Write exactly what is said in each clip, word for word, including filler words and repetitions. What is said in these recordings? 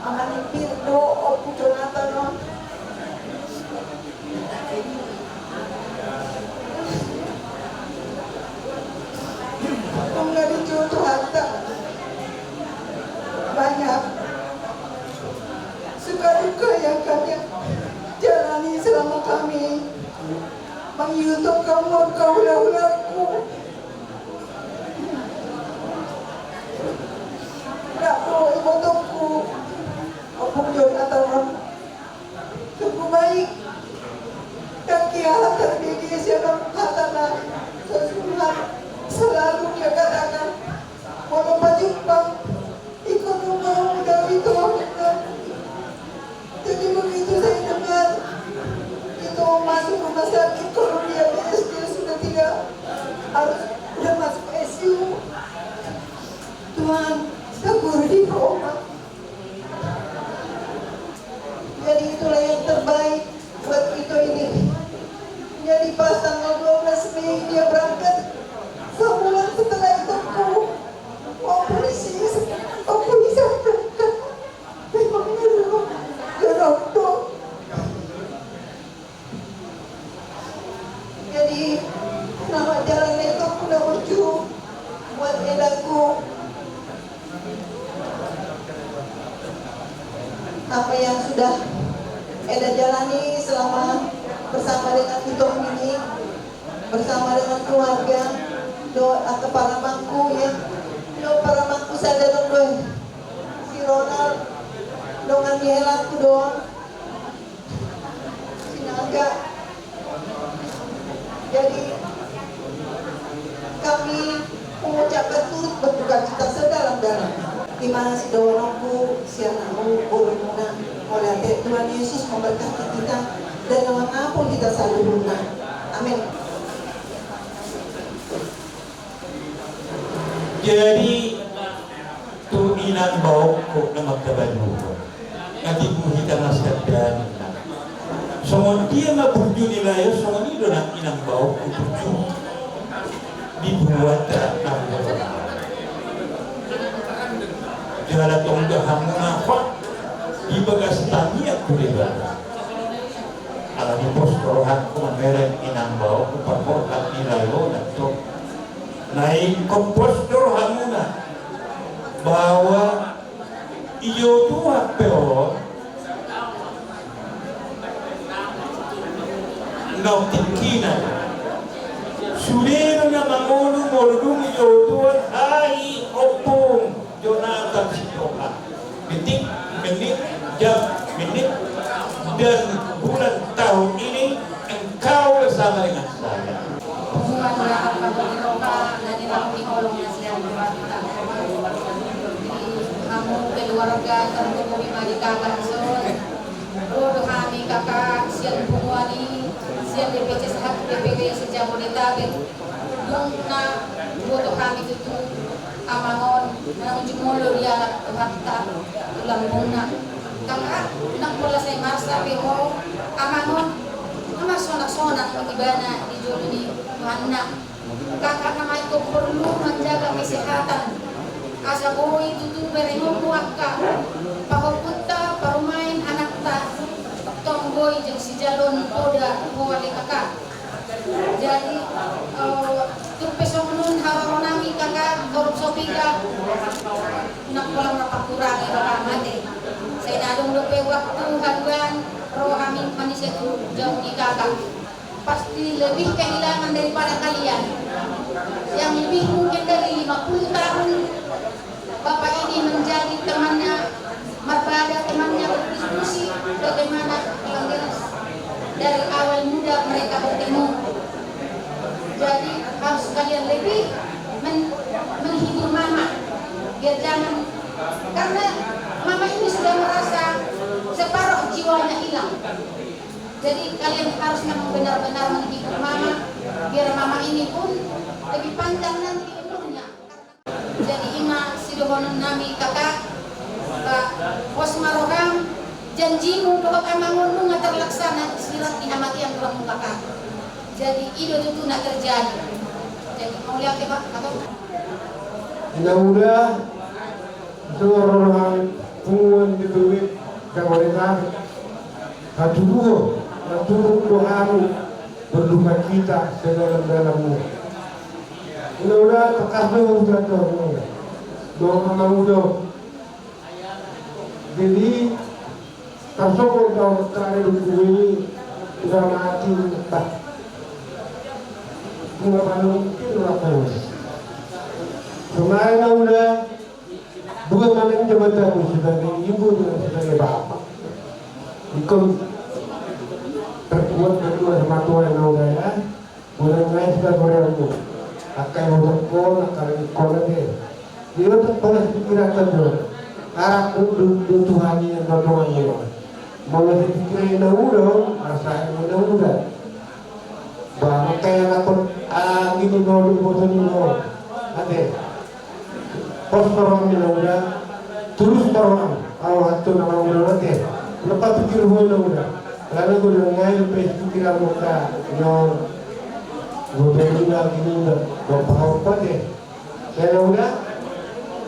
Ama ni Pir do Ompu Jonatan on. Nunga dijou Tuhanta banyak suka duka yang kami jalani selama kami mangihut hamu angka hulahulangku. Rap do ibotongku, Ompu Jonatan on. Cukup baik. Dan dia terbege siapa hatana, sesungguhnya selalu dia katakan, molo pajumpang, ikut rumah muda itu. Jadi begitu saya dengar, itu masuk rumah sakit, kalau dia B S D sudah tidak, harus sudah masuk I C U. Tuhan, syukur di rumah. Jadi itulah yang terbaik buat Ito ini. Jadi pas tanggal dua belas Mei dia berangkat, sebulan setelah itu aku, aku polisi, aku polisi berangkat. Memang dulu, ya, dokter. Jadi, nama jalan itu pun uju buat edaku. Apa yang sudah eda jalani selama bersama dengan Ito ini, bersama dengan keluarga, dohot paramangku, ya, dohot paramangku sada do, si Ronald, dongan ni helangku do. Sinaga. Jadi, kami mengucapkan turut berduka cita sedalam-dalam. Ima sidohononku sian hamu borumuna, mauliate, Tuhan Yesus memberkati kita dan mengampuni kita saluhutna. Amin. Jadi, tu inang baoku na mangkabaluhon, na tibu hita na sandalna. Songon dia ma burju ni lae on, songon i do nang inang baoku burju di buat na. Jala tongga hamu na hot di bagas tangiang tu Debata. Alani pos do rohangku mamereng inang baoku parborhat ni lae on, antong. Na ingkon pos do rohamuna bahwa ijou Tuhan pe on, nang tingkina sude do na mangolu molo dung ijou Tuhan, ai ompung Jonatan Sitohang. Detik, menit, jam, menit, dan bulan tahun ini engkau bersama dengan saya. Tuhan, maka kami roha na nilang di holong na sian Tuhan. Hamu keluarga terhubung di Madika Banson. Ro do hami kakak sian punguan i, sian D P C Sahak D P D se-Jabodetabek. Dung na boto hami tutu amang on, na jumolo dialap Tuhanta tu lambungna. Kakak, nang pola sai marsak pe ho amang on, na marsonaksonaks ibana di jolo ni Tuhanna. Kakak, nang ai pe porlu manjaga kesehatan, asa boi tutu berengonmu angka pahompunta, parumaen, anakta, tong boi jala sijalo ni poda ho ale kakak. Jadi, eh, tung pe songon on haroro nami kakak, torop so piga, nang pola na pakurangi roha mate. Sai na adong dope waktu haduan ro hami manise tu jabu ni kakak. Pasti lebih kehilangan daripada kalian. Yang lebih mungkin dari lima puluh tahun Bapak ini menjadi temannya, Marpada, temannya berdiskusi bagaimana kelanjutan dari awal muda mereka bertemu. Jadi harus kalian lebih men-, menghibur mama, biar jangan, karena mama ini sudah merasa separuh jiwanya hilang. Jadi kalian harus memang benar-benar menghibur mama, biar mama ini pun lebih panjang nanti umurnya. Jadi ima sidohonon nami kakak, ba, pos ma roham, janjimu dohot amang on nunga terlaksana, sirat ni hamatean roham kakak. Jadi i do tutu na terjadi. Jadi mauliate, Pak, atau? Ina uda, suruh roham. Punguan D P W Jabodetabek, hatuduhon na turut do hami berduka cita sedalam-dalamnya. Ina uda tangkas do uda do, do amang uda. Jadi tarsongon do tari do kue uda mati, bah. Bunga balung itu apa? Kemarin uda Dua ma nang jabatanmu sebagai ibu dengan sebagai bapak. Ingkon terbuat berdua sama Tuhan, mau gak ya? Boleh naik sudah boleh aku. Akai mau teko, akai ikon aja. Dia untuk pola pikiran kan dulu. Arah untuk Tuhan yang dodoan dia. Mau pikiran yang udah, rasa yang udah. Bah, makanya aku, ah, gini mau dulu, mau dulu. Ate. Pos parroham ni na uda, tulus parroham, au hantu na uda mate. Lepas pikir hu na uda. Lalu gue udah ngai lepas pikir au mata. Yo. Gue udah gini udah. Gue paham apa deh. Saya na uda.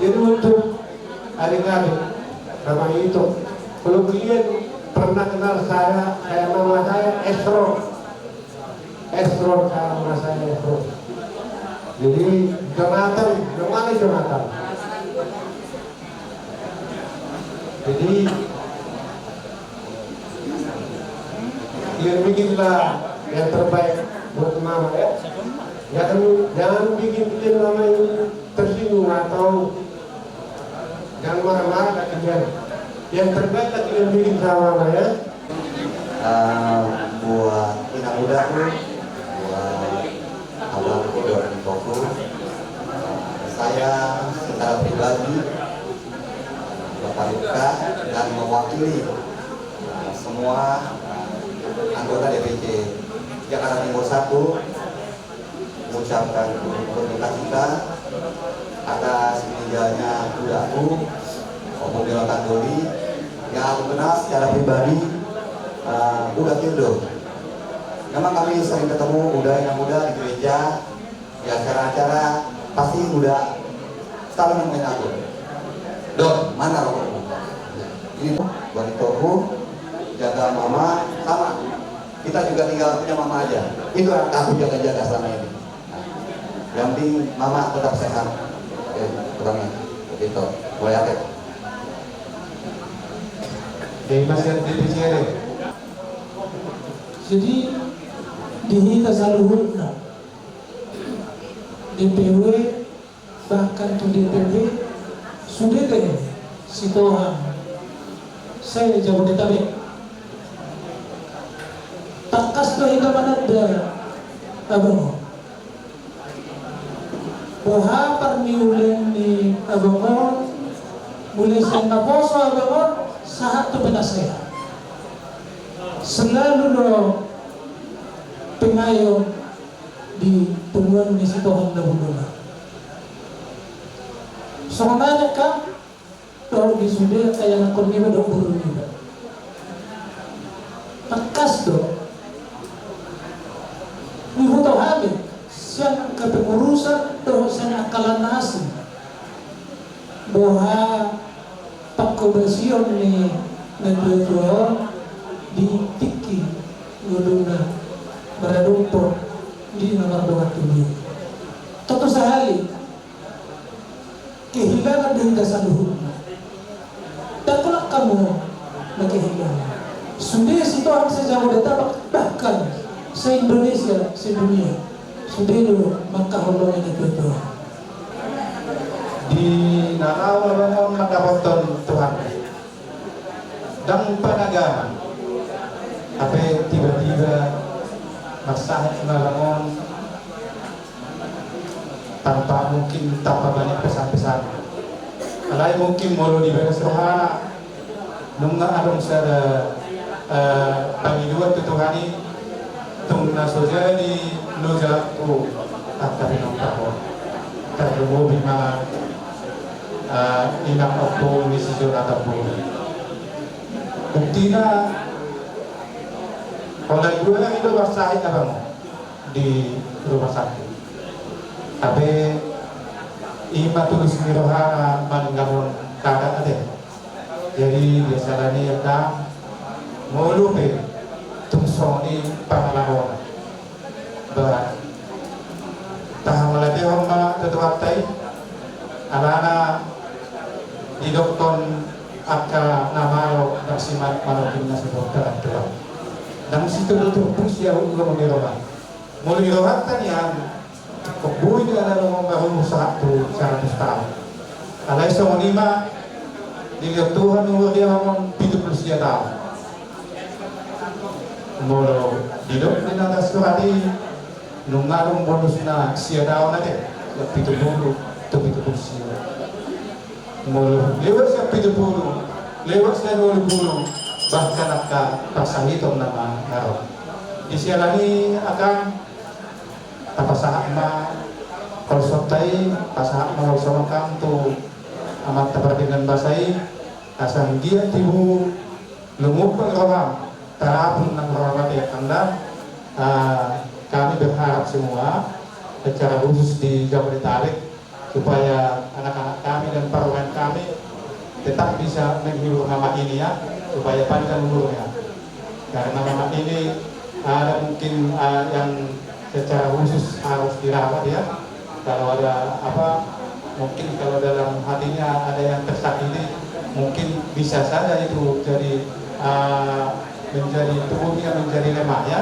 Jadi untuk hari ngadu sama itu. Kalau kalian pernah kenal saya, saya nama saya Esro. Esro, kalau nggak saya Esro. Jadi Jonathan, yang mana Jonathan? Jadi dia bikinlah yang terbaik buat mama ya. Jangan, jangan bikin, bikin mama ini tersinggung atau jangan marah-marah lagi dia. Yang terbaik lagi yang bikin sama mama ya. Eh, buat inang udaku, buat abangku dan intoku, eh, saya secara pribadi, Bapak Ripka, dan mewakili, eh, semua, eh, anggota D P C Jakarta Timur satu, mengucapkan berduka cita atas meninggalnya udaku, Ompu Jonathan Doli, yang aku kenal secara pribadi, eh, uda kecil do. Memang kami sering ketemu, uda yang muda di gereja, di acara-acara, pasti uda selalu nemuin aku. Don, mana rokokmu? Ini tuh, buat intoku, jaga mama, sama. Kita juga tinggal punya mama aja. Itu yang aku jaga-jaga selama ini. Nah, yang penting mama tetap sehat. Oke, kurangnya. Begitu. Mulai aktif. Jadi masih ada D P C ada? Jadi di hita saluhutna D P W bahkan tu D P W sude be sitohang se-Jabodetabek. Tangkas do hita mananda abang on. Boha parniulen ni abang on, mulai sian naposo abang on sahat tu penasehat. Selalu do pengayo di punguan ni sitohang na bolona. Songon i nangkin dohot di sude ianakkon niba dohot boru niba. Tangkas do diboto hami sian kepengurusan dohot sian angka na asing. Boha panghobasion ni natuatua on di tingki ngoluna maradophon di na mardongan tubu i. Tontu sahali kehilangan do hita saluhutna. Ndang holan hamu na kehilangan. Sude sitohang se-Jabodetabek, bahkan se-Indonesia, sedunia. Sude do mangkaholongi natuatua. Di na laho abang on mandapothon Tuhan. Ndang panagaman. Hape tiba-tiba marsahit ma abang on tanpa, mungkin tanpa banyak pesan-pesan. Alai mungkin molo dibagas rohana, nunga adong sada, eh, pangidoan tu Tuhan i, tung na so jadi loja tu angka pinompar on. Tarlumobi ma, eh, inang ompu ni si Jonathan Doli. Buktina, holan dua hari do marsahit abang di rumah sakit. Hape i ma tulus ni rohana maninggalhon sada ate. Jadi biasana ni angka molo pe tung songon i pangalaho. Ba, tahaholahon ma tu Tuhanta i, alana didokkon angka na malo ndang simanok-manok inna siboto na tua. Ndang situtu-tutu pun siahu uga mamiroha. Molo di rohanta nian, boi do na lomo maruhur sahat tu saratus taon. Alai songon i ma dilehon Tuhan umur di ahu on pitu pulu sia taon. Molo didok di na tarsurat i, nunga adong bonusna sia taon ate, sian pitu pulu tu pitu pulu sia. Molo lewat sian pitu pulu, lewat sian ualu pulu, bahkan angka parsahiton nama na ro. Di siala ni i angka, tapasahat ma holsonta i, pasahat ma holsonta tu Amanta Pardenggan Basa i, asa anggiat tibu lumumpa roham, tarapul nang roham ate angka. Ah, kami berharap semua, secara khusus di Jabodetabek, supaya anak-anak kami dan parumaen kami tetap bisa menghibur mama ini ya, supaya panjang umurnya. Karena mama ini ada mungkin, ah, yang secara khusus harus dirawat ya. Kalau ada apa, mungkin kalau dalam hatinya ada yang tersakiti, mungkin bisa saja itu jadi, ah, menjadi tubuhnya menjadi lemah ya.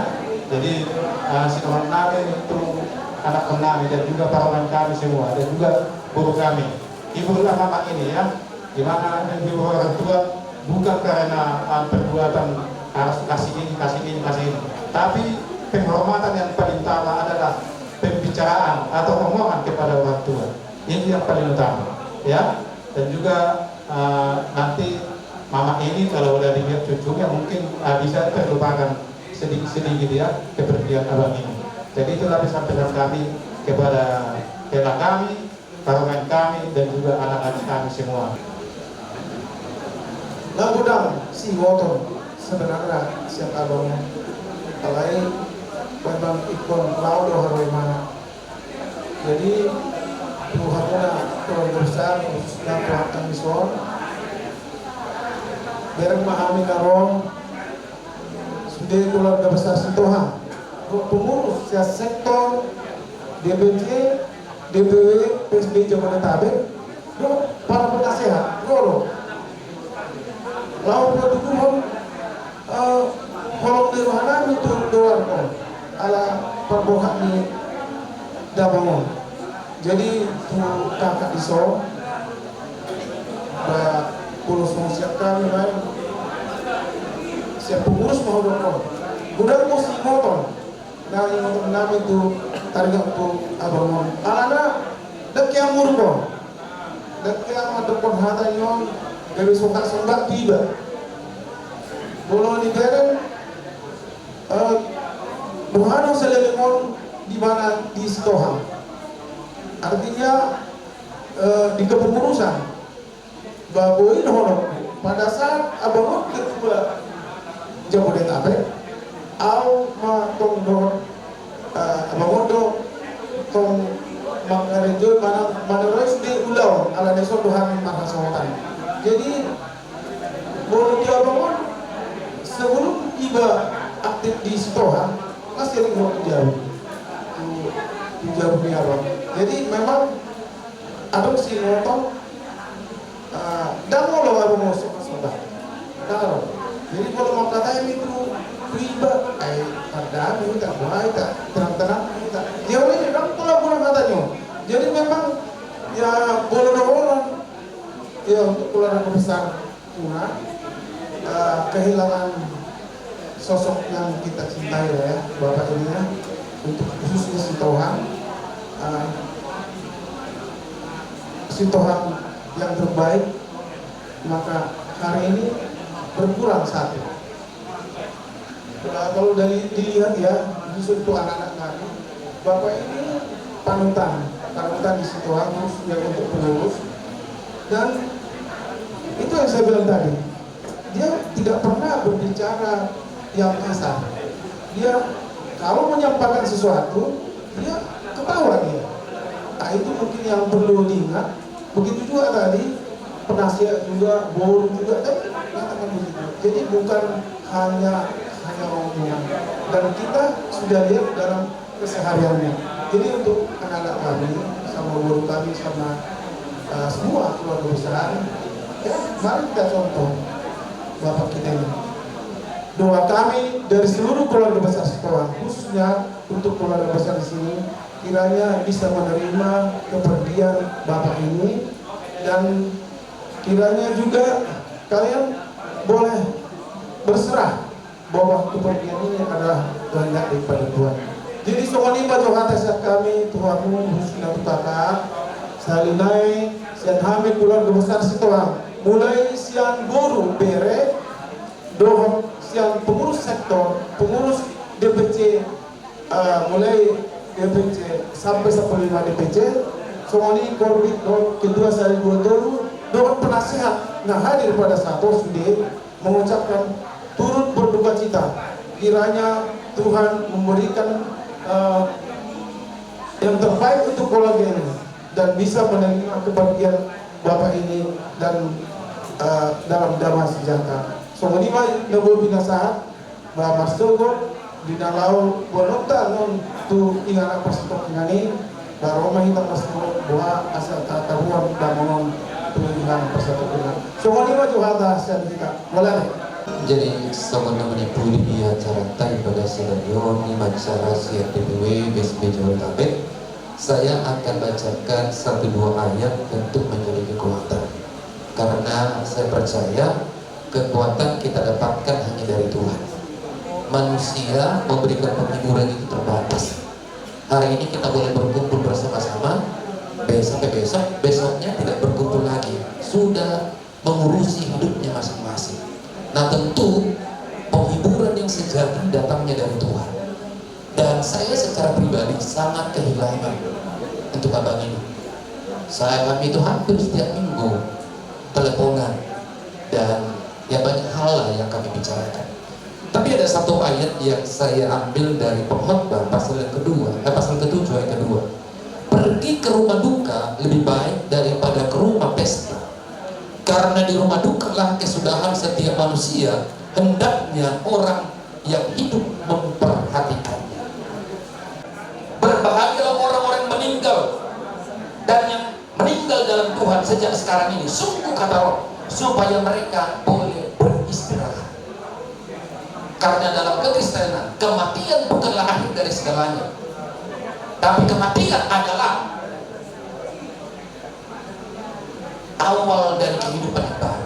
Jadi, ah, sinohot nami tu anak nami dan juga parumaen kami semua dan juga guru kami. Hiburlah mama ini ya. Di mana menghibur orang tua bukan karena, ah, perbuatan harus kasih ini, kasih ini, kasih ini, tapi penghormatan yang paling utama adalah pembicaraan atau omongan kepada orang tua. Ini yang paling utama, ya. Dan juga, ah, nanti mama ini kalau udah dilihat cucunya mungkin, ah, bisa terlupakan sedikit-sedikit ya kepergian abang ini. Jadi itulah pesan-pesan kami kepada hela kami, parumaen kami dan juga anak-anak kami semua. Na godang siingoton sebenarna sian abang on. Alai memang ingkon laho do haru imana. Jadi tu hamuna keluarga besar, khususna tu hami dison, bereng ma hami na ro, sude keluarga besar Sitohang, pengurus sian sektor, D P C, D P W, P S B I Jabodetabek, dohot para penasehat, ro do. Laho patuduhon, eh, holong ni roha nami tu goar on, ala parbohak ni damang on. Jadi tu kakak dison, ba, molo songon sian hami ma i, sian pengurus ma hudokkon. Godang do siingoton na ingoton nami tu taringot tu abang on. Alana ndang hea muruk on. Ndang hea mandokkon hata i on gabe songgak-songgak tu iba. Molo dibereng, eh, boha do saleleng on di mana di Sitohang. Artinya, eh, di kepengurusan. Ba boi dohonon, pada saat abang on ketua Jabodetabek, au ma tong dohot, eh, abang on do tong mangkarejoi manang manaroi sude ulaon, ala na dison do hami marhasohotan. Jadi, molo tu abang on, sebelum iba aktif di Sitohang, masih ada di Jabu. Tu, tu Jabu ni abang. Jadi, memang adong siingoton, ah, ndang olo abang on songgak-songgak. Ndang olo. Jadi molo mangkatai hami tu iba, ai, pardamei hita, boha hita, tenang-tenang hita. Dia uli ndang pola guna hata ni on. Jadi memang, ya, molo dohonon, ya, untuk keluarga besar Puna, eh, kehilangan sosok yang kita cintai lah ya, Bapak ini ya, untuk khususnya Sitohang, eh, Sitohang yang terbaik, maka hari ini berkurang satu. Nah, kalau dari dilihat ya, khusus untuk anak-anak kami, Bapak ini panutan, panutan di Sitohang khususnya untuk pengurus. Dan itu yang saya bilang tadi, dia tidak pernah berbicara yang kasar. Dia kalau menyampaikan sesuatu, dia ketawa dia. Nah, itu mungkin yang perlu diingat. Begitu juga tadi, Penasehat juga, boru juga, tapi katakan begitu. Jadi bukan hanya, hanya rombongan. Dan kita sudah lihat dalam kesehariannya. Jadi untuk anak-anak kami, sama boru kami, sama, eh, semua keluarga besar, ya, mari kita contoh Bapak kita ini. Doa kami dari seluruh keluarga besar Sitohang, khususnya untuk keluarga besar di sini, kiranya bisa menerima kepergian Bapak ini, dan kiranya juga kalian boleh berserah bahwa kepergian ini adalah kehendak daripada Tuhan. Jadi songon i ma jo hata sian hami tu hamu, khususna tu kakak, sahali nai sian hami keluarga besar Sitohang, mulai sian boru, bere, dohot sian pengurus sektor, pengurus D P C, eh, mulai D P C sampai sampulu lima D P C, songon i korbit dohot ketua sahali dua tolu, dohot penasehat na hadir pada saat on sude mengucapkan turut berduka cita. Kiranya Tuhan memberikan, eh, yang terbaik untuk keluarga ini dan bisa menerima kepergian Bapak ini dan, eh, dalam damai sejahtera. Songon i ma na boi pinasahat, ba marsogot di na laho boanonta on tu inganan parsitongkinan i, ba ro ma hita marsogot boha asa tataruhon damang on tu inganan parsitongkinan. Songon i ma jo hata sian hita. Mauliate. Jadi songon na manipuli di acaranta pada sadari on, i ma acara sian D P W B S B Jabodetabek. Saya akan bacakan satu dua ayat untuk menjadi kekuatan. Karena saya percaya kekuatan kita dapatkan hanya dari Tuhan. Manusia memberikan penghiburan itu terbatas. Hari ini kita boleh berkumpul bersama-sama, be-, sampai besok, besoknya tidak berkumpul lagi. Sudah mengurusi hidupnya masing-masing. Nah, tentu penghiburan yang sejati datangnya dari Tuhan. Dan saya secara pribadi sangat kehilangan untuk abang ini. Saya, kami itu hampir setiap minggu teleponan dan ya banyak hal lah yang kami bicarakan. Tapi ada satu ayat yang saya ambil dari Pengkhotbah pasal yang kedua, eh, pasal ketujuh ayat kedua. Pergi ke rumah duka lebih baik daripada ke rumah pesta. Karena di rumah dukalah kesudahan setiap manusia, hendaknya orang yang hidup memperhatikannya. Berbahagialah orang-orang yang meninggal dan yang meninggal dalam Tuhan sejak sekarang ini, sungguh kata roh, supaya mereka boleh beristirahat. Karena dalam kekristenan, kematian bukanlah akhir dari segalanya, tapi kematian adalah awal dari kehidupan yang baru.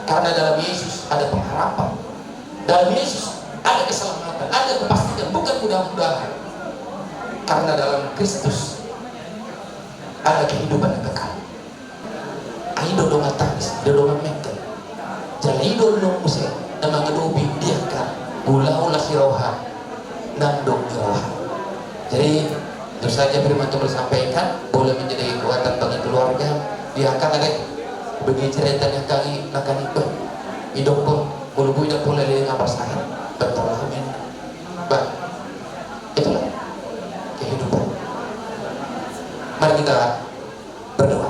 Karena dalam Yesus ada pengharapan. Dalam Yesus ada keselamatan, ada kepastian, bukan mudah-mudahan. Karena dalam Kristus ada kehidupan yang kekal. Ai do dongan tangis, do dongan mengkel. Jala i do muse na mangadopi di angka ulaon las ni roha nang dok ni roha. Jadi, itu saja firman Tuhan sampaikan, boleh menjadi kekuatan bagi keluarga. Di angka na dek, bagi cerita ni angka i, angka i, bah, idok pun, bulu bui dan pula lele ngapa sahat, bentar lah, amin. Bah, itulah kehidupan. Mari kita berdoa.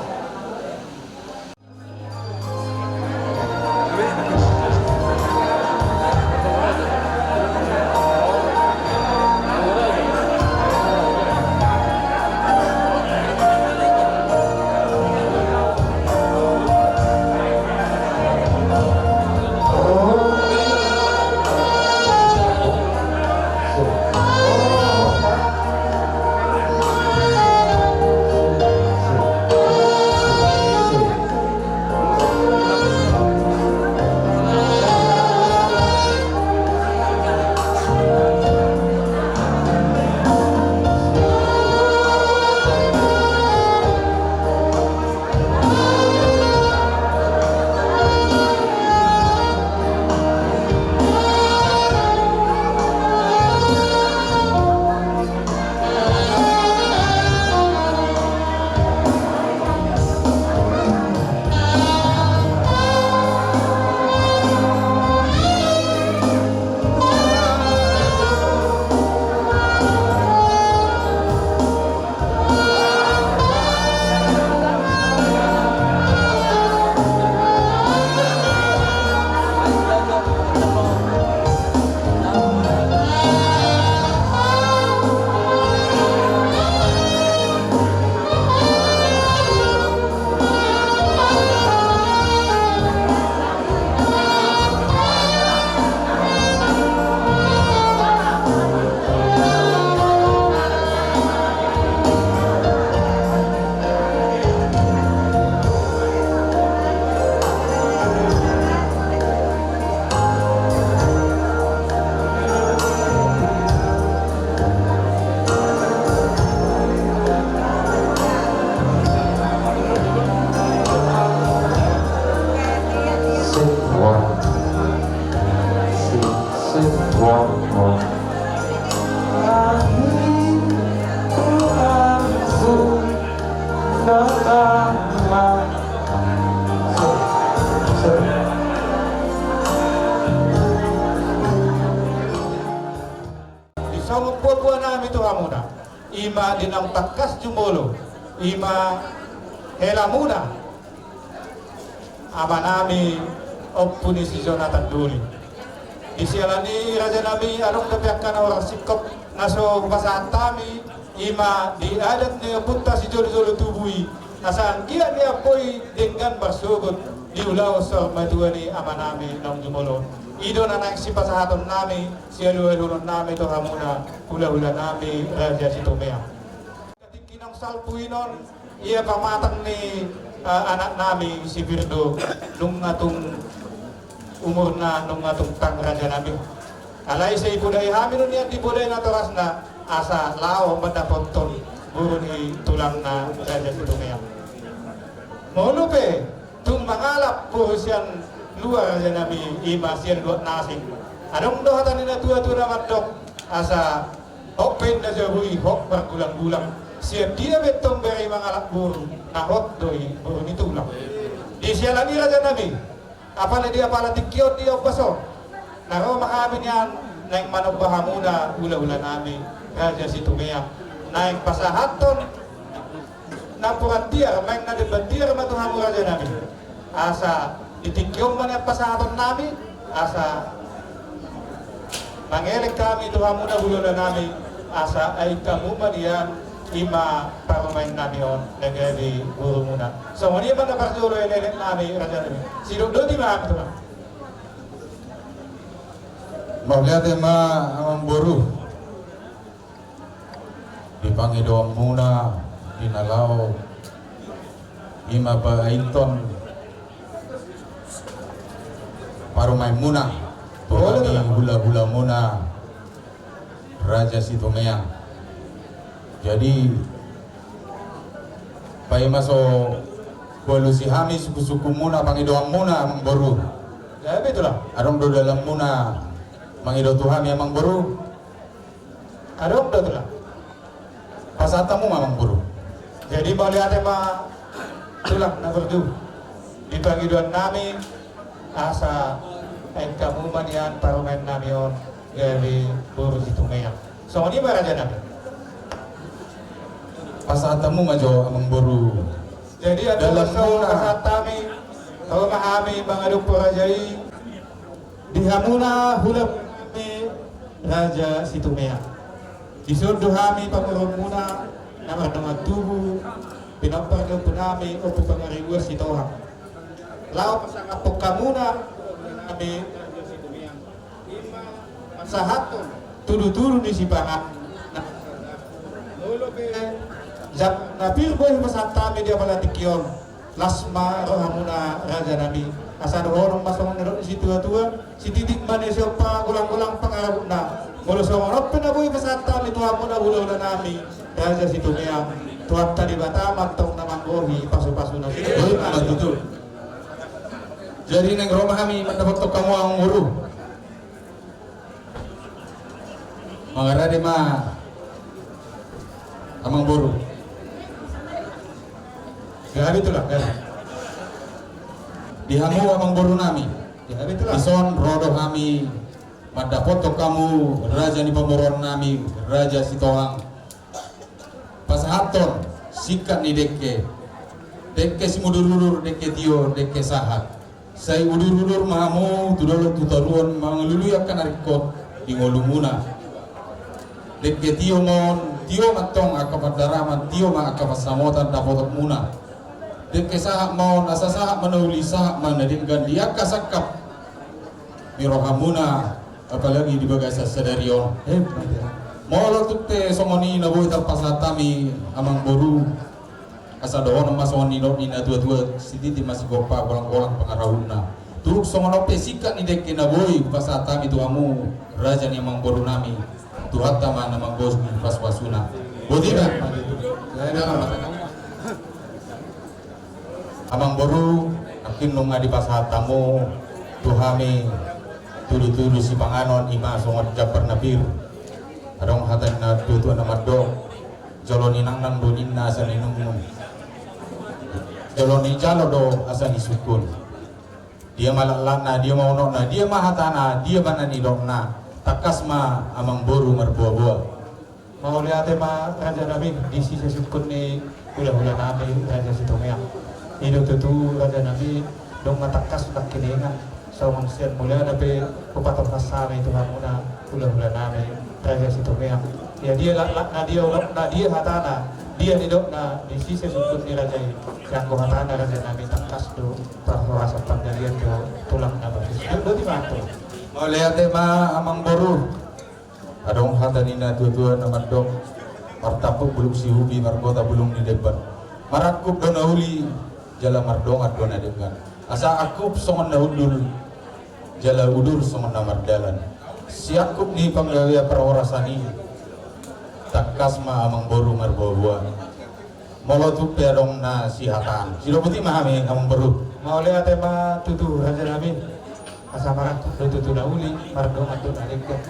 Disongon buabua nami tu hamuna, i ma di naung tangkas jumolo, i ma helamuna, amanami Ompu ni si Jonatan Doli. Di siala ni i, rajanami, adong dope angka na hurang singkop na so hupasahat hami, i ma di adat ni ompunta sijolojolo tubu i, asa anggiat nian boi denggan marsogot di ulaon saur matua ni amanami naung jumolo. I do na naeng sipasahatonnami, sialualuhononnami tu hamuna hulahulanami Raja Sitomeang. Tingki naung salpu i non, ia pamatang ni, eh, anaknami si Firdo, nunga tung umurna, nunga tung tang, rajanami. Alai sai podai hami do nian di podai natorasna, asa laho mandapothon boru ni tulangna Raja Sitomeang. Molo pe tung mangalap boru sian luar, rajanami, i ma sian luat na asing, adong do hata ni natuatua na mandok, asa hot pe inna jabu i, hot margulanggulang. Sian dia pe tong bere i mangalap boru, na hot do i boru ni tulang. Di siala ni i, rajanami, apala di apala tingki on, di ombas on, na ro ma hami nian naeng manomba hamuna hulahulanami Raja Sitomeang, naeng pasahathon napuran tiar, naeng na demban tiar ma tu hamu, rajanami. Asa di tingki on ma nian pasahatonnami, asa mangelek hami tu hamuna hulahulanami, asa aek hamu ma nian, i ma parumaennami on na gabe borumuna. Songon i ma na parjolo elek-eleknami, rajanami. Sidok doti ma hami tu na. Mauliate ma, amangboru. Di pangidoanmuna di na laho, i ma painton parumaenmuna tu hami hulahulamuna Raja Sitomeang. Jadi, paima so hualusi hami sukusukumuna, pangidoanmuna, amangboru. Gabe, tulang. Adong do dalanmuna mangido tu hami, amangboru? Adong do, tulang. Pasahat hamu ma, amangboru. Jadi mauliate ma, tulang, na burju. Di pangidoannami, asa aek hamu ma nian parumaennami on gabe boru Sitomeang. Songon i ma, rajanami. Pasahat hamu ma jo, amangboru. Jadi, dalanmuna, pasahat hami, tau ma hami mangadomhon raja i. Di hamuna hulahulanami Raja Sitomeang. Dison do hami pamoruonmuna na mardongan tubu, pinompar ni ompunami Ompu Pangaribuan Sitohang. Laho pasangaphon hamuna hulahulanami Raja Sitomeang, i ma pasahathon tudutudu ni sipanganon. Molo pe jala na pir boi hupasahat hami di apala tingki on, las ma rohamuna, rajanami. Asa dohonon ma songon na nidok ni situatua: Sititik ma na siompa, golanggolang pangarahutna. Molo songon on pe na boi pasahat hami tu hamuna hulahulanami Raja Sitomeang, Tuhanta Debata ma antong na manggohi pasupasuna. Boi ma tutu. Jadi naeng ro ma hami mandapothon hamu, amangboru. Mangarade ma, amangboru. Gabe, tulang, gabe. Di hamu, amangborunami. Gabe, tulang. Dison ro do hami mandapothon hamu, raja ni pamoruonnami, Raja Sitohang, pasahathon singkat ni dengke, dengke simudurudur, dengke tio, dengke sahat. Sai udurudur ma hamu tu dolok tu toruan, mangalului angka na ringkot di ngolumuna. Dengke tio ma on, tio ma antong angka pandaraman, tio ma angka pansamotan dapotonmuna. Dengke sahat ma on, asa sahat ma na uli, sahat ma na denggan di angka sangkap ni rohamuna, apalagi di bagasan sadari on. Eh, molo tung pe songon i na boi tarpasahat hami, amangboru, asa dohonon ma songon nidok ni natuatua: Sititik ma sigompa, golanggolang pangarahutna. Tung songon on pe singkat ni dengke na boi hupasahat hami tu hamu, raja ni amangborunami, Tuhanta ma na manggohi pasupasuna. Boti ma. Amangboru, nangkin nunga dipasahat hamu Tu hami tudu-tudu sipanganon, ima songon jambar na pir. Adong hata ni na tua-tua na mandok: Jolo ninangnang do ninna asa ninungnung, jolo nijalo do asa nisungkun. Dia ma laklakna, dia ma unokna, dia ma hatana, dia ma na nidokna. Tangkas ma amangboru marboa-boa. Mauliate ma rajanami, disi sisungkun ni hula-hula nami Raja Situmeang. I do tutu rajanami, dung ma tangkas nangkiningan, songon sian mulana pe hupatolhas hami tu hamuna hula-hula nami Raja Situmeang. Ia dia laklakna, dia unokna, dia hatana, dia nidokna, disi sisungkun ni raja i. Sian anggo hatana rajanami, tangkas do parhorasan panggalian tu tulang na marhusip. Dok do di mantu. Mauliate ma amangboru. Adong hata ni na tua-tua na mandok: Martampuk bulung sihubi, margota bulung ni demban. Marangkup do na uli, jala mardongan do na denggan. Asa angkup songon na hundul, jala udur songon na mardalan. Siangkup ni panggabean parhorasan i, tangkas ma amangboru marboa-boa. Molo tung pe adong na sihataan, sidok boti ma hami amangboru. Mauliate ma tutu rajanami. Asa marangkup do tutu na uli, mardongan do na denggan.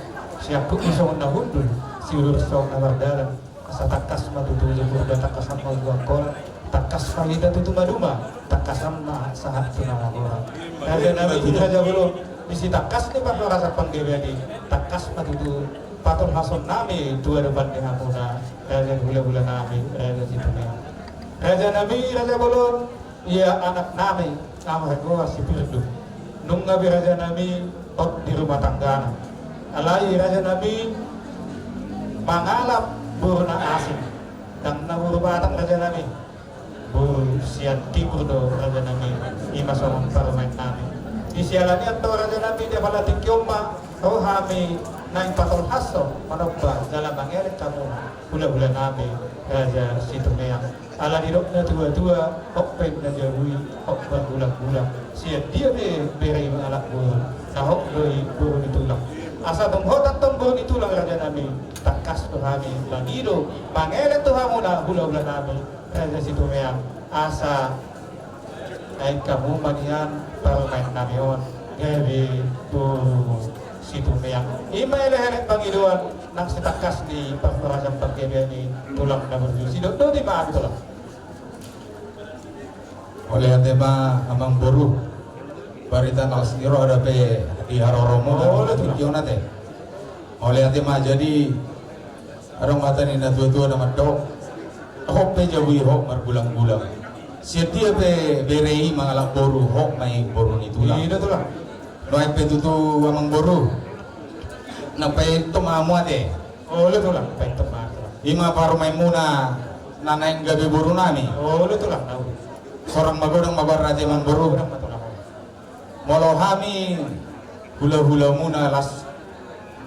Siangkup i songon na hundul, siudur songon na mardalan. Asa tangkas ma tutu jemur, tangkasan ma uang kola. Tangkas ma hita tutu maduma, tangkasan ma sahat tu na magola. Rajanami, raja bolon, disi tangkas ni parhorasan panggabean i, tangkas ma tutu patolhasonnami tu adopan ni hamuna raja ni hula-hula nami Raja Situmeang. Rajanami raja bolon, ia anaknami na margoar si Pirdu. Nunga be rajanami hot di rumah tanggana. Alai rajanami mangalap boru na asing. Ndang na boru Batak rajanami. Boru sian timur do rajanami, ima songon parumaennami. Di siala ni i do rajanami, di apala tingki on ma ro hami naeng patolhashon, manomba jala mangelek hamu hula-hula nami Raja Situmeang. Ala didok na tua-tua: Hot pe na jabu i, hot margulang-gulang. Sian dia pe bere i mangalap boru, na hot do i boru ni tulang. Asa tung hot antong boru ni tulang rajanami, tangkas do hami mangido mangelek tu hamuna hula-hula nami Raja Situmeang, asa naeng hamu ma nian parumaennami on gabe boru Situmeang. Ima elek-elek pangidoan nang sitangkas ni parhorasan panggabean i tulang na burju. Sidok do di ma, tulang. Mauliate ma amangboru. Barita na las ni roha dope di haroromu. Mauliate ma. Mauliate ma. Jadi adong hata ni na tua-tua na mandok: Hot pe jabu i, hot margulang-gulang. Sian dia pe bere i mangalap boru, hot ma i boru ni tulang. I do, tulang. Nuaeng pe tutu amangboru, na paintor ma hamu ate. Olo, tulang, paintor ma, tulang. Ima parumaenmuna na naeng gabe borunami. Olo, tulang, na uli. Sorang magodang ma goarna ate, amangboru. Godang ma, tulang. Molo hami hula-hulamuna, las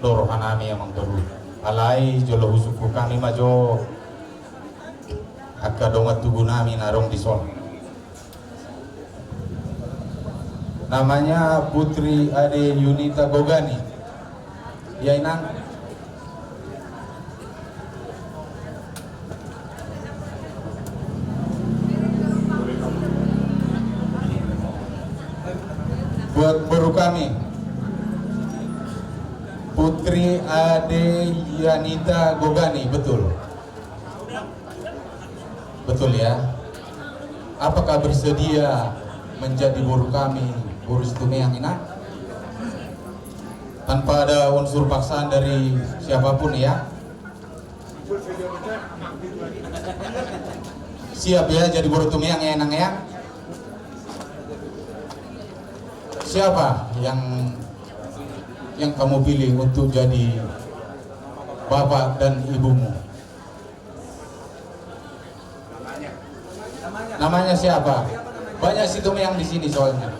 do rohanami, amangboru. Alai jolo husungkun hami ma jo angka dongan tubunami na adong dison. Namanya Putri Ade Yunita Gogani. Ya, Inang. Buat boru kami, Putri Ade Yanita Gogani, betul? Betul ya. Apakah bersedia menjadi boru kami, boru Situmeang, Inang? Tanpa ada unsur paksaan dari siapapun ya. Siap ya jadi boru Tumeang ya, Inang ya? Siapa yang, yang kamu pilih untuk jadi bapak dan ibumu? Namanya siapa? Banyak Situmeang di sini soalnya.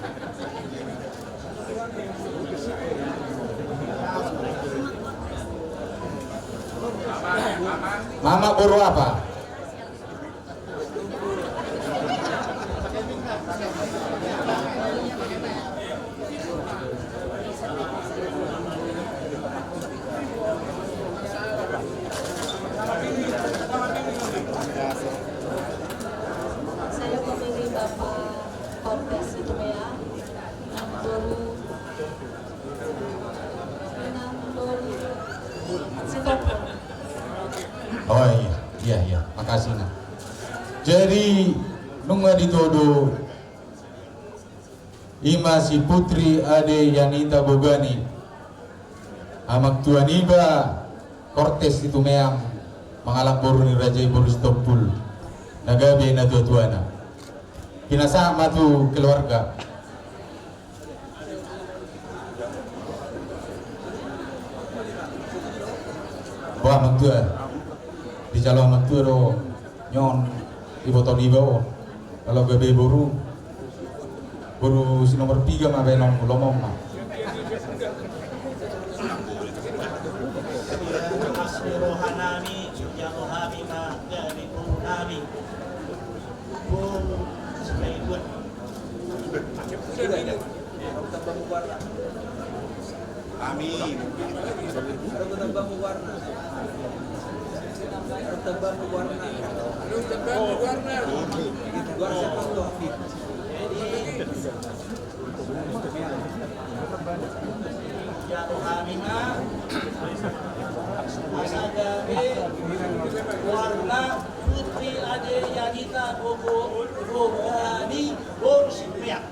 Mama boru apa? Saya memilih Bapak Kombes Situmeang, Inang boru Oh iya, iya, iya. Makasih, nah. Jadi, nunga ditodo, ima si Putri Ade Yanita Bogani, amangtua niba Kortes Situmeang, mangalangboru ni raja i boru Sitompul, na gabe natuatuana. Pinasahat ma tu keluarga. Boha amangtua? Dijalo amangtua do nion, iboto niba on. Kalau gabe boru, boru si nomor tiga ma baenon, lomo ma. Rohanami, jalo hami ma gabe boru nami. Boru Silaidua. Amin. Jalo hami ma, asa gabe boru na Putri Ade Yanita Bogo, Bogani boru Situmeang.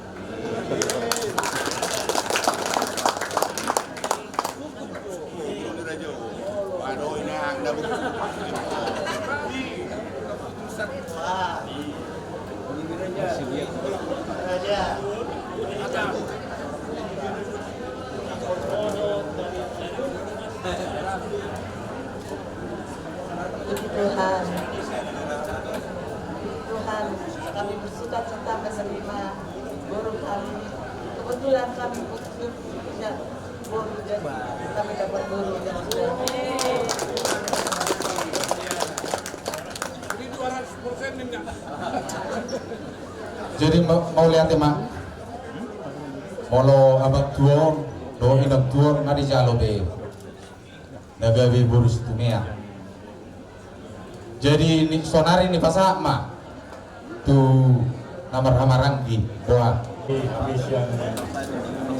Puji Tuhan. Puji Tuhan, kami bersuka cita menerima boru kami. Kebetulan kami putus, punya boru, jadi kami dapat boru, jadi sudah. Jadi ma-, mauliate ma. Molo amangtua on dohot inangtua on nga dijalo be na gabe boru Situmeang. Jadi ni, sonari nipasahat ma tu na marhahamaranggi, boha. Hami sian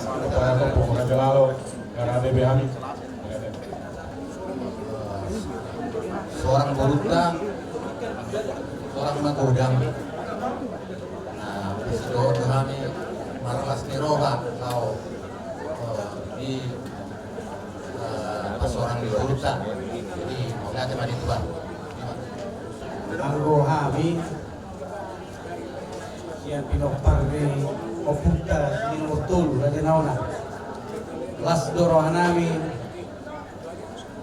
Kota Tompung Raja Lalo, nga ra gabe be hami. Sorang borunta, sorang ma godang. Nah, sidohot do hami marlas ni roha laho, eh, di, eh, pasorang ni borunta. Jadi mauliate ma di Tuhan. Anggo hami sian pinompar ni ompunta si nomor tolu, Raja Naona, las do rohanami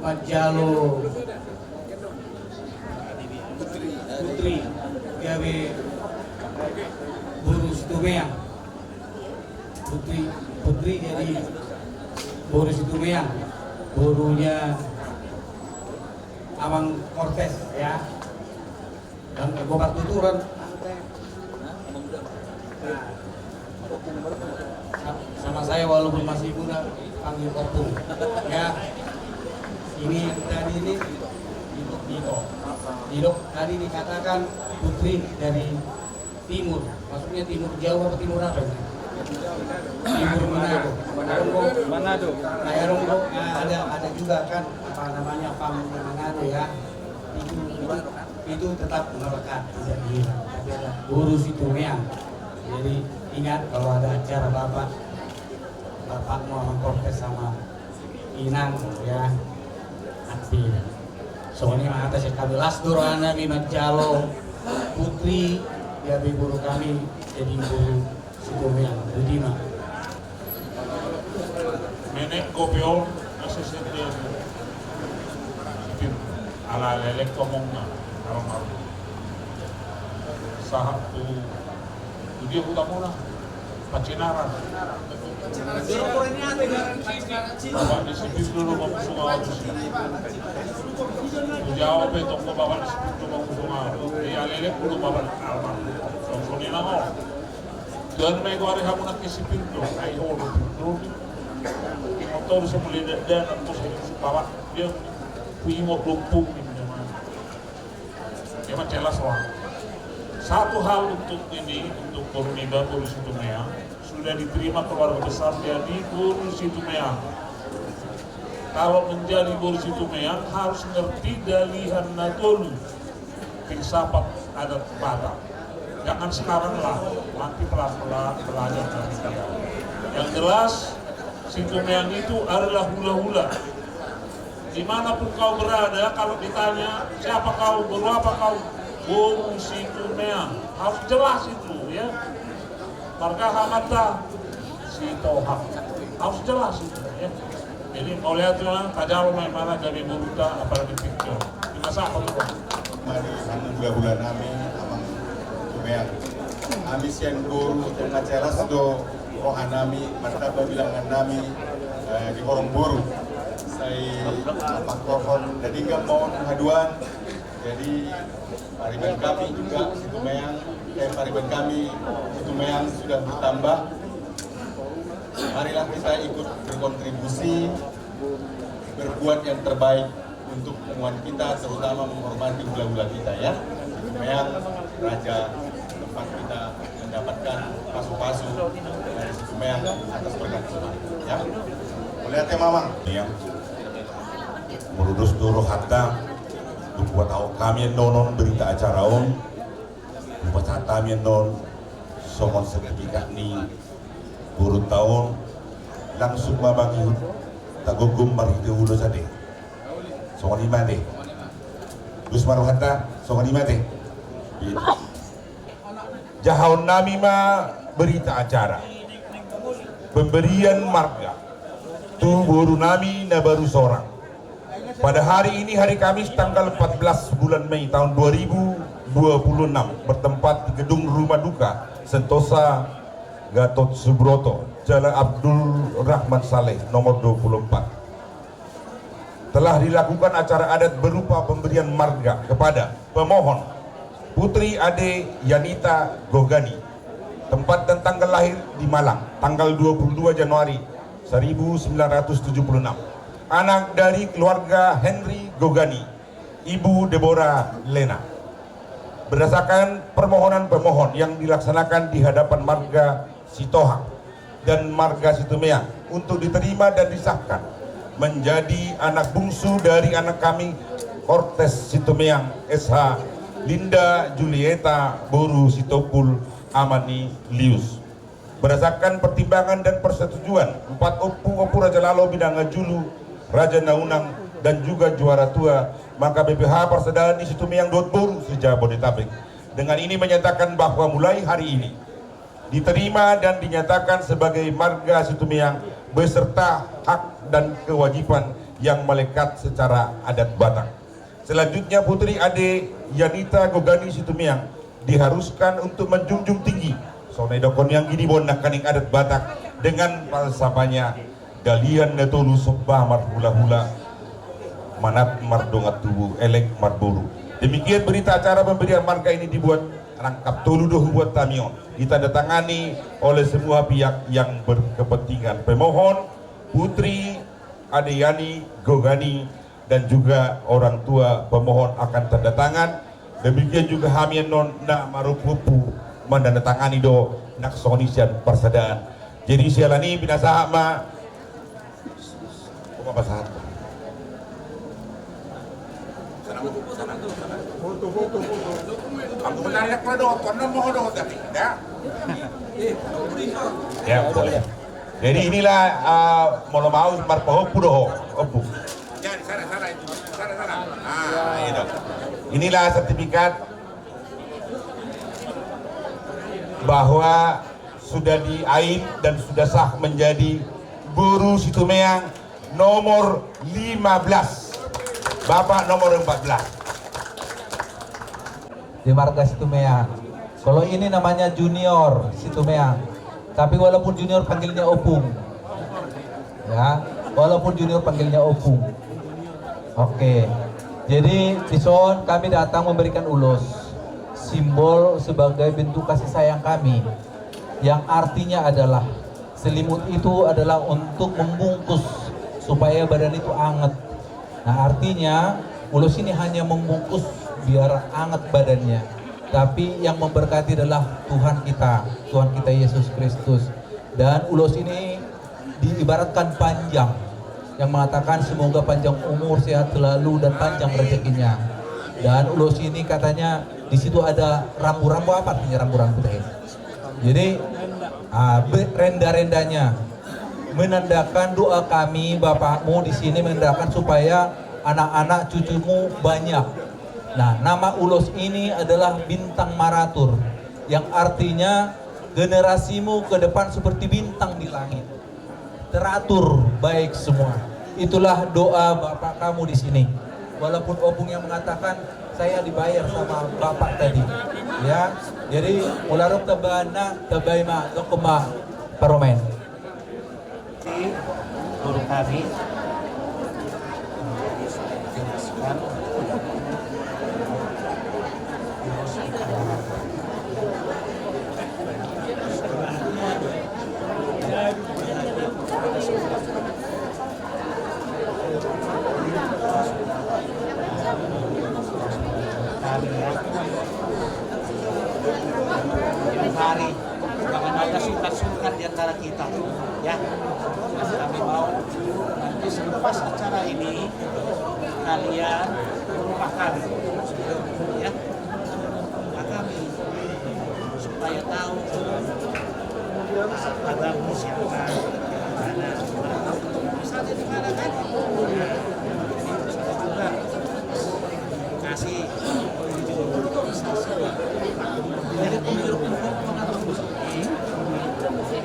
manjalo Putri gabe boru Situmeang. Putri, Putri jadi boru Situmeang, borunya Amang Kortes, ya. Dan gue tuturan. Nah, sa-, sama saya walaupun masih muda, panggil Opung. Ya. Ini tadi ini, Didok, Didok. Didok tadi dikatakan putri dari timur. Maksudnya timur jauh apa timur apa ini? Timur Manado. Manado. Manado. Nah, ya, Ronggo, nah, ada, ada juga kan, apa namanya, pang Manado, ya. Itu, itu, itu tetap melekat, tidak hilang. Tapi ada boru Situmeang. Jadi ingat, kalau ada acara bapak, bapakmu sama Kortes sama Inang, ya. Aktif. Songon i ma hata sian hami, las do rohanami manjalo Putri gabe boru hami jadi boru Situmeang. Boti ma. Menek kopi on, asa sende. Alai leleng tomongna, almarhum. Sahat tu, tu dia huta muna, Pacinaran. Bapak ni si Pindo do mamusu ma. Jawab pe tong, bapak ni si Pindo mamusu ma. Ia leleng do bapak almarhum. Tong songon i nang on. Tuan ma i goari hamu nang ke si Pindo, ai ho do Pindo. Ingkon tolu si mulai da-, dalan tu si bapak dia. Puingot lumpung ni memang. Memang jelas, wah. Satu hal untuk ini, untuk boru niba, boru Situmeang, sudah diterima keluarga besar jadi boru Situmeang. Kalau menjadi boru Situmeang harus ngerti dalihan na tolu, filsafat adat Batak. Jangan sekarang lah, nanti pelan-pelan belajar dari dia. Yang jelas, Situmeang itu adalah hula-hula. Dimanapun kau berada, kalau ditanya, "Siapa kau? Boru apa kau?" "Boru Situmeang." Harus jelas itu, ya. Marga amanta Sitohang. Harus jelas itu, ya. Jadi, mauliate ma, tajalo ma ibana gabe borunta, apalagi picture. Di masa apa tuh? Mari, hula-hula nami, amang Situmeang. Hami sian boru, tangkas las do roha nami, martamba bilangan nami, eh, di horong boru. Sai, amang Kohon, jadi nggak mau haduan. Jadi, pariban kami juga Situmeang, eh, pariban kami Situmeang sudah bertambah. Marilah kita ikut berkontribusi, berbuat yang terbaik untuk lingkungan kita, terutama menghormati hula-hula kita, ya. Situmeang, raja tempat kita mendapatkan pasu-pasu dari Situmeang atas berkat Tuhan, ya. Mauliate ma, amang. Iya. Molo dos do rohanta, dung huhatahon hami annon on berita acara on, hupasahat hami annon songon sertifikat ni borunta on, langsung ma mangihut tagogom marhite ulos ate. Songon i ma ate. Dos ma rohanta, songon i ma ate. Jahaon nami ma berita acara pemberian marga tu boru nami na baru sorang. Pada hari ini, hari Kamis, tanggal empat belas bulan Mei tahun dua ribu dua puluh enam, bertempat di Gedung Rumah Duka Sentosa Gatot Subroto, Jalan Abdul Rahman Saleh, nomor dua puluh empat. Telah dilakukan acara adat berupa pemberian marga kepada pemohon Putri Ade Yanita Gogani, tempat dan tanggal lahir di Malang, tanggal dua puluh dua Januari seribu sembilan ratus tujuh puluh enam. Anak dari keluarga Henry Gogani, Ibu Deborah Lena. Berdasarkan permohonan pemohon yang dilaksanakan di hadapan marga Sitohang dan marga Situmeang untuk diterima dan disahkan menjadi anak bungsu dari anak kami, Kortes Situmeang S H, Linda Julieta boru Sitompul Amanilius. Berdasarkan pertimbangan dan persetujuan empat ompu, Ompu Raja Lalo, Binanga Julu, Raja Naunang, dan juga Juara Tua, maka B P H Parsadaan di Situmeang dohot boru se-Jabodetabek dengan ini menyatakan bahwa mulai hari ini diterima dan dinyatakan sebagai marga Situmeang beserta hak dan kewajiban yang melekat secara adat Batak. Selanjutnya, Putri Ade Yanita Gogani Situmeang diharuskan untuk menjunjung tinggi, songon na didokkon ni anggi ni boan nangkaning adat Batak, dengan falsafahnya, dalihan na tolu, somba marhula-hula, manat mardongan tubu, elek marboru. Demikian berita acara pemberian marga ini dibuat, rangkap tolu do hubuat hami on, ditandatangani oleh semua pihak yang berkepentingan. Pemohon, Putri Ade Yani Gogani, dan juga orang tua pemohon akan tanda tangan. Demikian juga hami annon na marompu-ompu manandatangani do nang songon i sian parsadaan. Jadi siala ni i pinasahat ma. Oma pasahat. Aku menarik kalau dohot, kau mau dohot tapi, ya. Ya, boleh. Jadi inilah, eh, molo mau marpahompu do ho, ompu. Ya, di sana, sana itu. Sana, sana. Ah, itu. Inilah sertifikat bahwa sudah diain dan sudah sah menjadi boru Situmeang nomor lima belas. Bapak nomor empat belas. Di marga Situmeang. Kalau ini namanya junior Situmeang. Tapi walaupun junior panggilnya opung. Ya, walaupun junior panggilnya opung. Oke. Jadi, dison kami datang memberikan ulos. Simbol sebagai bentuk kasih sayang kami. Yang artinya adalah, selimut itu adalah untuk membungkus supaya badan itu anget. Nah, artinya, ulos ini hanya membungkus biar anget badannya. Tapi yang memberkati adalah Tuhan kita, Tuhan kita Yesus Kristus. Dan ulos ini diibaratkan panjang. yang mengatakan semoga panjang umur, sehat selalu, dan panjang rezekinya. Dan ulos ini katanya di situ ada rambu-rambu, apa artinya rambu-rambu tadi? Jadi, ah, be-, renda-rendanya menandakan doa kami, bapakmu di sini menandakan supaya anak-anak cucumu banyak. Nah, nama ulos ini adalah Bintang Maratur, yang artinya generasimu ke depan seperti bintang di langit. Teratur baik semua. Itulah doa bapak kamu di sini. Walaupun Opung yang mengatakan, "Saya dibayar sama bapak tadi." Ya, jadi molo ro tamba na, tamba i ma, toko ma, parumaen. Guru kami. Kami, ya. Tiap hari, jangan ada sungkan-sungkan di antara kita, ya. Kami mau nanti selepas acara ini, kalian ke rumah kami, ya. Rumah kami, supaya tahu abangmu siapa, di mana, misalnya di mana, kan? Nah, jadi bisa juga kasih. Jadi, pemilu-pemilu mengatakan ini,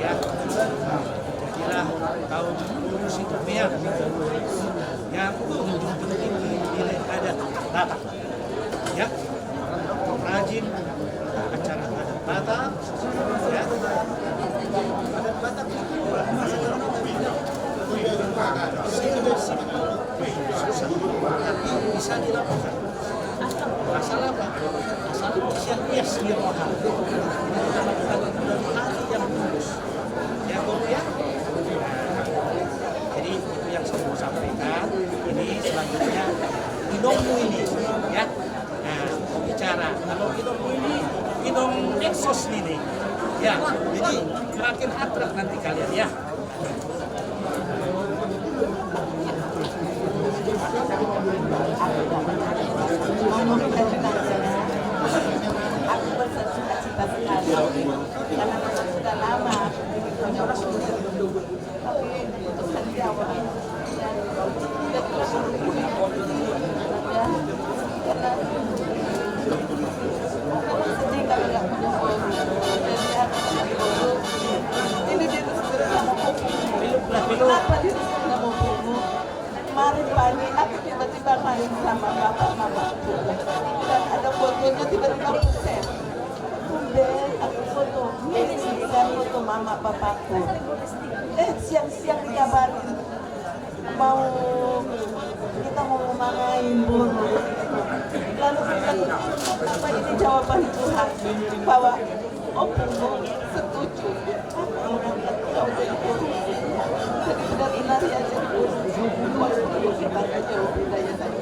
ya, jadilah kaum musikmia yang menjunjung tinggi nilai adat Batak. Ya, rajin acara adat Batak, ya. Adat Batak itu simpel, simpel, susah, tapi bisa dilakukan. Asal apa? Asal siap, hias di roha. Melakukan dengan hati yang tulus. Ya, Guru, ya. Jadi, itu yang saya mau sampaikan. Ini selanjutnya inongmu ini, ya. Nah, bicara. Kalau inongmu ini, inong eksos ini. Ya, jadi makin akrab nanti kalian, ya. Aku bersuka cita sekali karena memang sudah lama aku punya cucu. Tapi untuk hari awal, ya, sedih kalau nggak punya boru. Jadi, aku punya boru. Ini dia tuh sebenarnya mau pupuk. Kenapa dia tuh sebenarnya mau pupuk? Kemarin pagi aku tiba-tiba main sama bapak mamaku. Dan ada fotonya tiba-tiba aku share. Tumben aku foto. Ini kan foto mama bapakku. Eh, siang-siang dikabarin. Mau, kita mau main bola. Lalu kita, apa ini jawaban Tuhan? Bahwa Opung setuju. Jadi benar-benar ya jadi guru. Walaupun dia hebat aja, Opung daya tadi.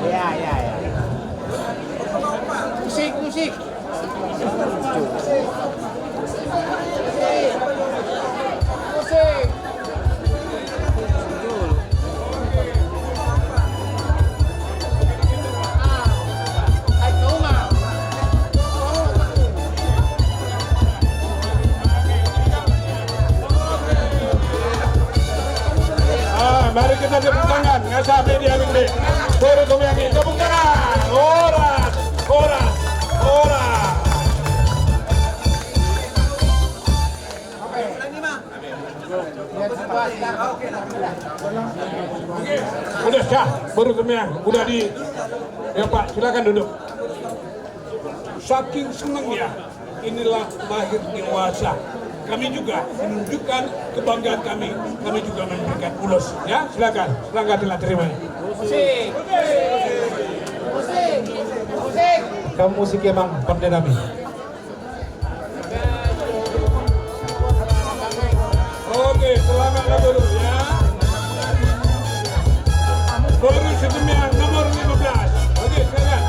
Ya, ya, ya. Musik, musik. Musik. Ah, mari kita tepuk tangan, nggak sampai di angin deh. Boru Tumiang, tepuk tangan. Horas, horas, horas. Udah, sah, Boru Tumiang, udah di, ya, Pak, silakan duduk. Saking senangnya, inilah lahir dewasa. Kami juga menunjukkan kebanggaan kami, kami juga memberikan ulos. Ya, silakan, silakan, telah terima. Musik. Musik. Musik. Kamu musik emang pandai nami. Oke, selamat lah dulu ya. Boru Situmiang nomor lima belas. Oke, silakan.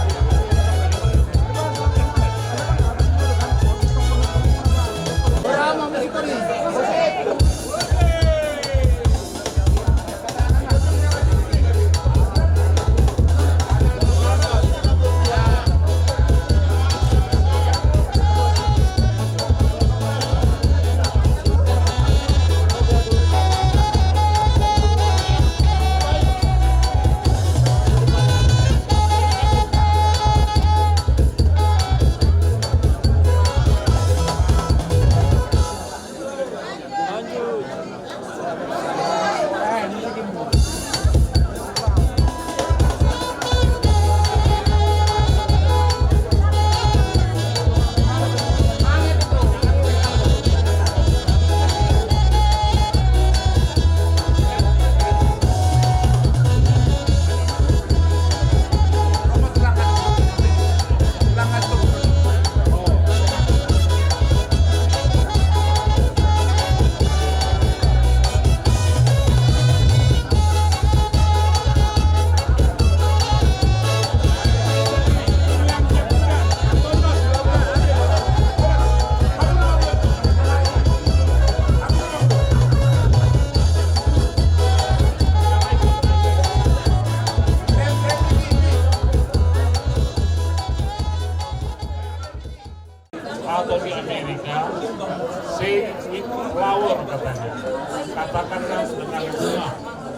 Katakanlah dengan bunga.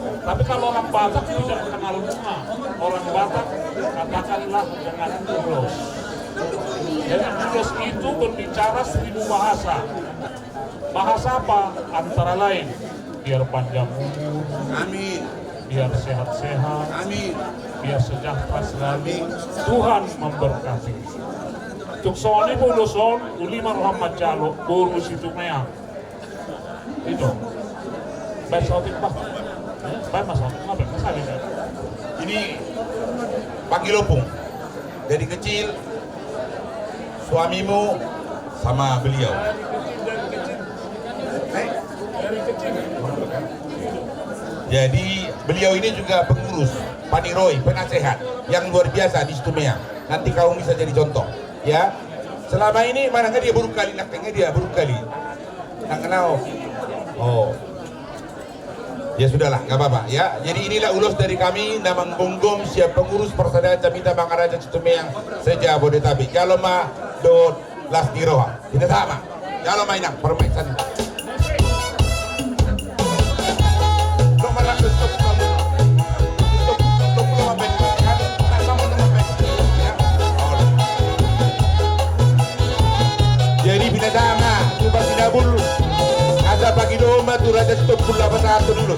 Tapi kalau orang Batak tidak kenal bunga, orang Batak katakanlah dengan ulos. Jadi ulos itu berbicara seribu bahasa. Bahasa apa? Antara lain, biar panjang umur. Amin. Biar sehat-sehat. Amin. Biar sejahtera selalu. Amin. Tuhan memberkati. Tung songon i pe ulos on, uli ma roham manjalo boru Situmeang. Itu. Baen saotik, Pak. Baen mas saotik, baen mas saotik. Ini panggil opung. Dari kecil, suamimu sama beliau. Jadi beliau ini juga pengurus, paniroi, penasehat yang luar biasa di Situmeang. Nanti kamu bisa jadi contoh, ya. Selama ini mana nggak dia buruk kali, nak nggak dia buruk kali. Nang kenal. Oh. Ya sudahlah, nggak apa-apa ya. Jadi inilah ulos dari kami na manggonggom sian pengurus Persaudaraan Jamita Mangaraja Situmeang se-Jabodetabek. Jalo ma dohot las ni roha. Tidak sama. Jalo ma inang, permainan. Jadi binatang ah, coba sinabul. Ada pagi domba tu Raja Sitompul apa satu dulu.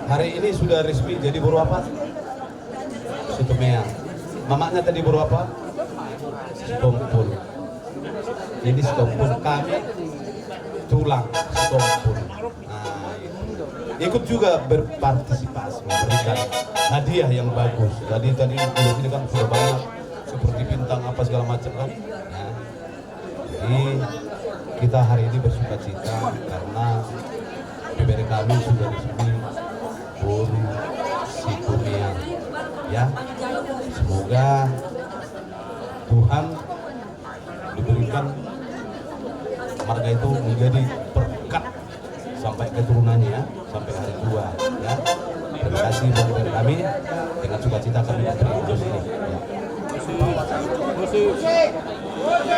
Hari ini sudah resmi jadi boru apa? Situmeang. Mamaknya tadi boru apa? Sitompul. Ini Sitompul kami tulang Sitompul. Nah, ikut juga berpartisipasi memberikan hadiah yang bagus. Jadi tadi di sini kan sudah banyak seperti bintang apa segala macam kan. Nah, jadi kita hari ini bersuka cita karena B B R kami sudah resmi boru Situmeang. Ya, semoga Tuhan diberikan marga itu menjadi berkat sampai keturunannya, sampai hari tua, ya. Terima kasih buat dari kami. Dengan sukacita kami memberi ulos ini. Ya.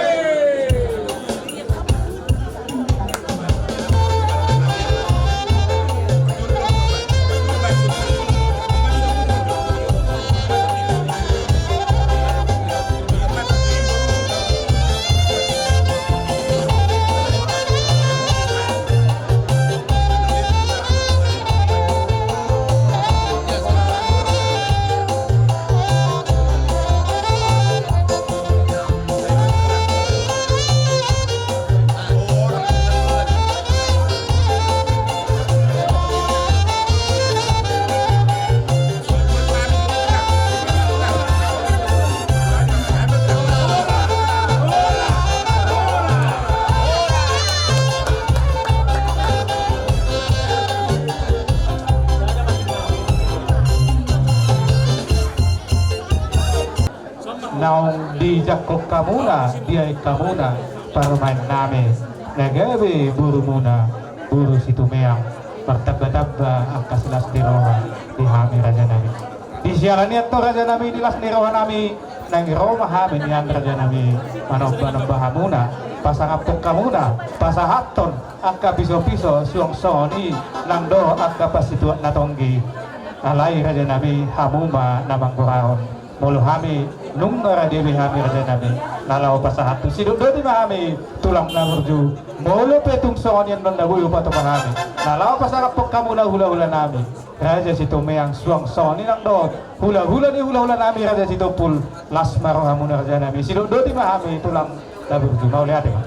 Naung dijangkon hamuna, diain hamuna parumaen nami na gabe borumuna, boru Situmeang, martamba-tamba angka silas ni roha di hami raja nami. Di siala ni i antong raja nami, di las ni roha nami, naeng ro ma hami nian raja nami manomba-nomba hamuna, pasangaphon hamuna, pasahathon angka piso-piso suang songon i nang dohot angka pasituak na tonggi. Alai raja nami, hamu ma na manggorahon. Molo hami nunga rade be hami raja nami, na laho pasahathon, sidok doti ma hami tulang na burju. Molo pe tung songon i annon na boi hupatupa hami, na laho pasangaphon hamuna hula-hula nami raja Situmeang, suang songon i nang dohot hula-hula ni hula-hula nami raja Sitompul, las ma rohamuna raja nami, sidok doti ma hami tulang na burju. Mauliate ma.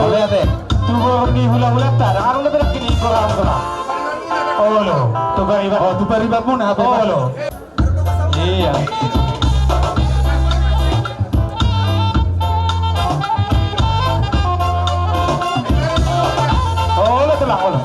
Ole ate. Tu boru ni hulahulanta, dang adong na berak ini, kurang, kurang. Olo, tu pariban. Oh, tu pariban muna, apa? Olo. Iya. Olo, tulang, olo.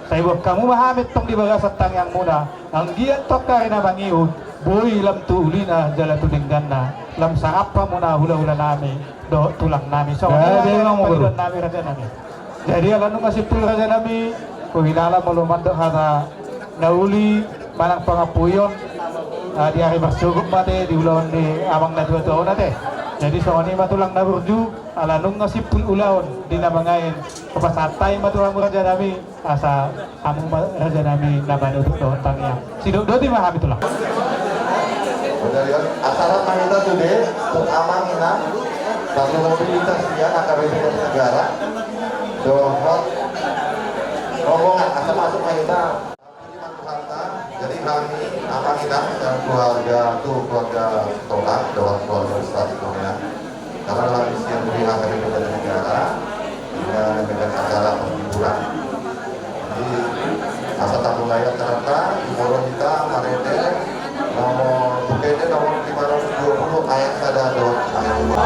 Sai boan hamu ma hami tong di bagasan tangiangmuna, anggiat tu angka ari na mangihut, boi lam tu ulina jala tu dengganna, lam sangap hamuna hulahula nami dohot tulang nami. Songon i ma pangidoan nami, raja nami. Jadi ala nunga simpul, raja nami, huhilala molo mandok hata na uli manang pangampuon, ah, di ari marsogot ma ate, di ulaon ni amang na tuatua on ate. Jadi songon i ma tulang na burju, ala nunga simpul ulaon di na mangaen, hupasahat hami ma tu hamu, raja nami, asa hamu ma, raja nami, na manutup dohot tangiang. Sidok boti ma hami, tulang. Benar ya. Asa rap ma hita sude tu amang, inang, parlinggoman ni sian H K B P Jatinegara dohot rombongan, asa masuk ma hita. Jadi hami, amang, inang, sian keluarga, tu keluarga Sitohang dohot keluarga besar Sitohang, karena lagi sian pihak dari Jatinegara, dengan, dengan acara penghiburan. Jadi asa tamulai acaranta, jumolo hita marende nomor, buku ende nomor lima ratus dua puluh ayat sada dohot ayat dua.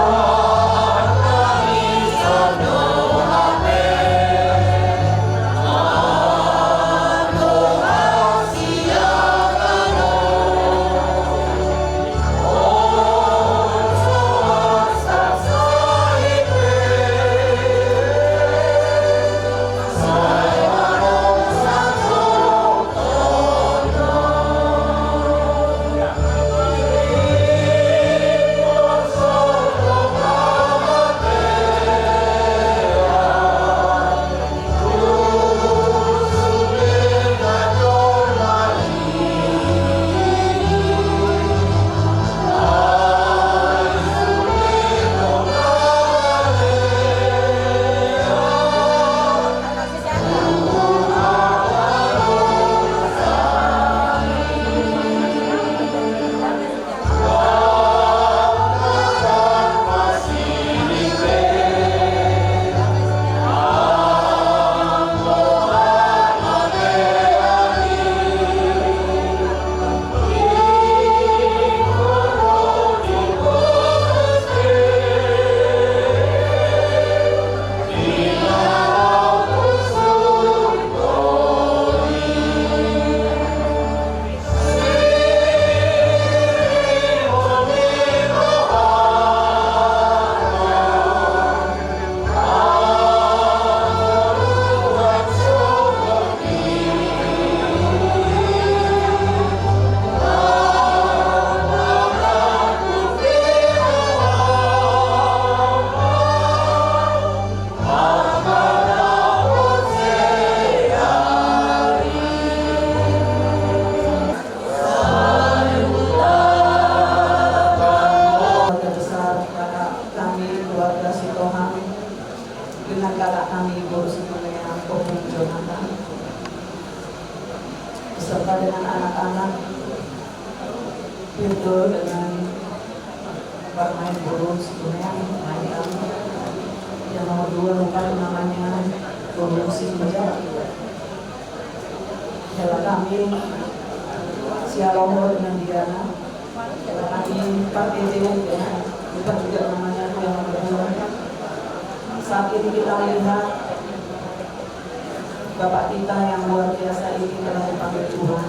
Keluarga besar kakak kami, keluarga Sitohang, dengan kakak kami, Boru Situmorang, Boru Jonathan, beserta dengan anak-anak, Firdo dengan Pemain burung si Kuning, main kami. Yang nomor dua lupa namanya, burung si Kuning. Hela kami, si Aloho dengan Diana. Hela kami, Pak Dede, ya, lupa juga namanya, yang nomor dua. Saat ini kita melihat Bapak kita yang luar biasa ini telah dipanggil Tuhan.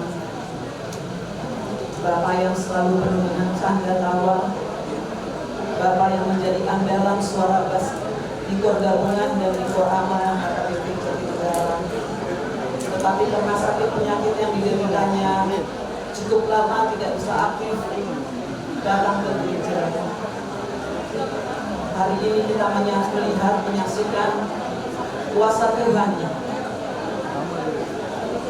Bapak yang selalu penuh dengan canda tawa. Bapak yang menjadi andalan suara bas di Kor Gabungan dan di Kor Ama H K B P Jatinegara. Tetapi karena sakit penyakit yang dideritanya, cukup lama tidak bisa aktif datang ke gereja. Hari ini kita menya-, melihat, menyaksikan kuasa Tuhan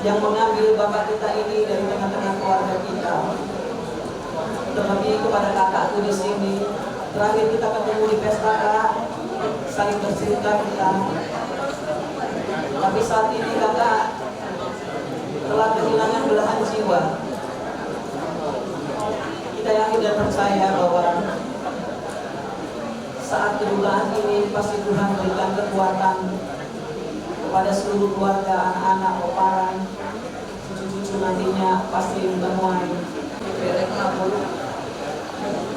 yang mengambil Bapak kita ini dari tengah-tengah keluarga kita. Terlebih kepada kakakku di sini, terakhir kita ketemu di pesta, Kak, saling bercerita kita. Tapi saat ini Kakak telah kehilangan belahan jiwa. Kita yakin dan percaya bahwa saat kedukaan ini pasti Tuhan berikan kekuatan kepada seluruh keluarga, anak-anak, pomparan, cucu-cucu nantinya pasti menuai. Berek mabur.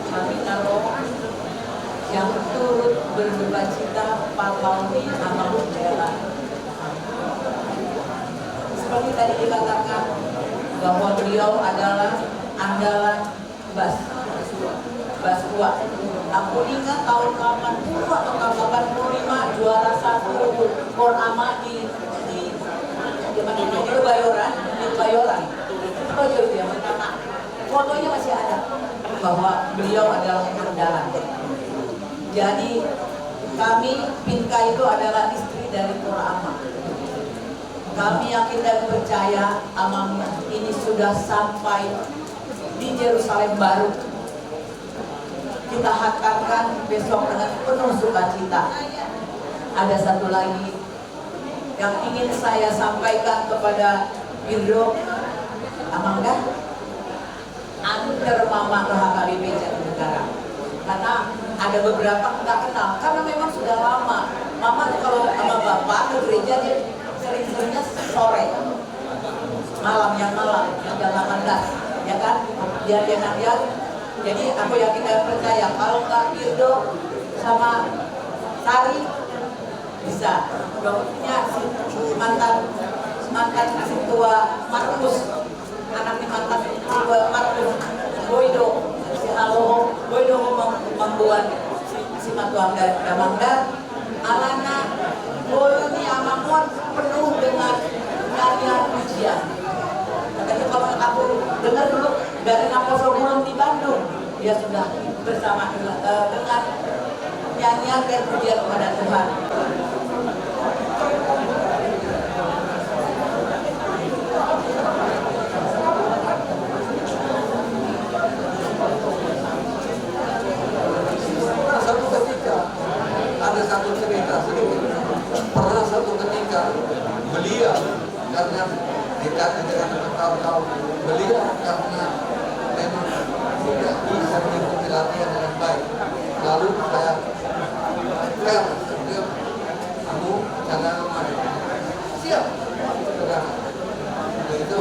Kami taruh yang turut berduka cita, Pak Launi, Amang Jela. Seperti tadi dikatakan bahwa beliau adalah andalan bas, bas tua. Aku ingat tahun delapan puluh atau delapan puluh lima, juara satu Kor Ama di, di, di mana itu? Di Kebayoran, di Kebayoran. Itu aja itu yang pertama. Fotonya masih ada bahwa beliau adalah andalan. Jadi kami, Pinka itu adalah istri dari Kor Ama. Kami yakin dan percaya Amang ini sudah sampai di Yerusalem Baru. Kita hantarkan besok dengan penuh sukacita. Ada satu lagi yang ingin saya sampaikan kepada Birdo, Amang, dah antar Mama ke H K B P Jatinegara. Karena ada beberapa nggak kenal, karena memang sudah lama. Mama tuh kalau sama Bapak ke gereja, dia sering-seringnya sore. Malam, yang malam, yang jam delapan belas, ya kan? Biar dia nggak lihat. Jadi aku yakin dan percaya, kalau nggak Birdo sama Sari, bisa. Dokternya si mantan, mantan ketua Markus, anak ni mantan ketua Markus, Boido, si Haloho, Boido mem-, membuat si, si Matuang da-, Damang da, alana ngolu ni Amang on penuh dengan nyanyian pujian. Makanya kalau aku dengar dulu dari Naposo Gunung di Bandung, dia sudah bersama dengan, eh, dengan nyanyian dan pujian kepada Tuhan. Satu ketika, ada satu cerita sedikit. Pernah satu ketika beliau, karena di, di tengah-tengah kawan-kawan, beliau karena memang tidak bisa mengikuti latihan dengan baik. Lalu saya, saya, dia, "Kamu cadangan mana?" "Siap, cadangan." Begitu